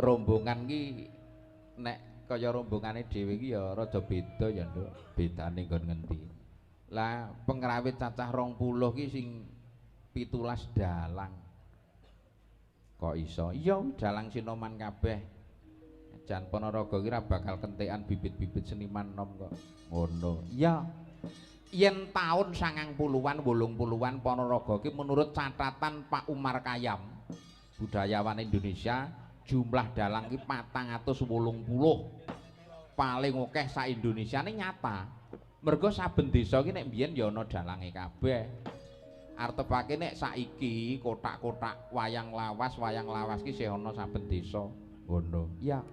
Rombongan ki nek kaya rombongane dhewe iki ya rada beda ya, Nduk. Bedane nggon ngendi? Lah pengrawit cacah 20 ki sing 17 dalang. Kok iso? Iya, dalang sinoman kabeh. Jan Ponorogo ki ra bakal kentekan bibit-bibit seniman nom kok. Ngono. Iya. Yen taun 90-an 80-an Ponorogo ki menurut catatan Pak Umar Kayam, budayawan Indonesia, jumlah dalang ki 480. Paling akeh sak Indonesia ini nyata. Mergo saben desa ki nek mbiyen ya ana dalange kabeh. Artepake nek saiki kotak-kotak wayang lawas ki isih ana saben desa. Ngono. Iya.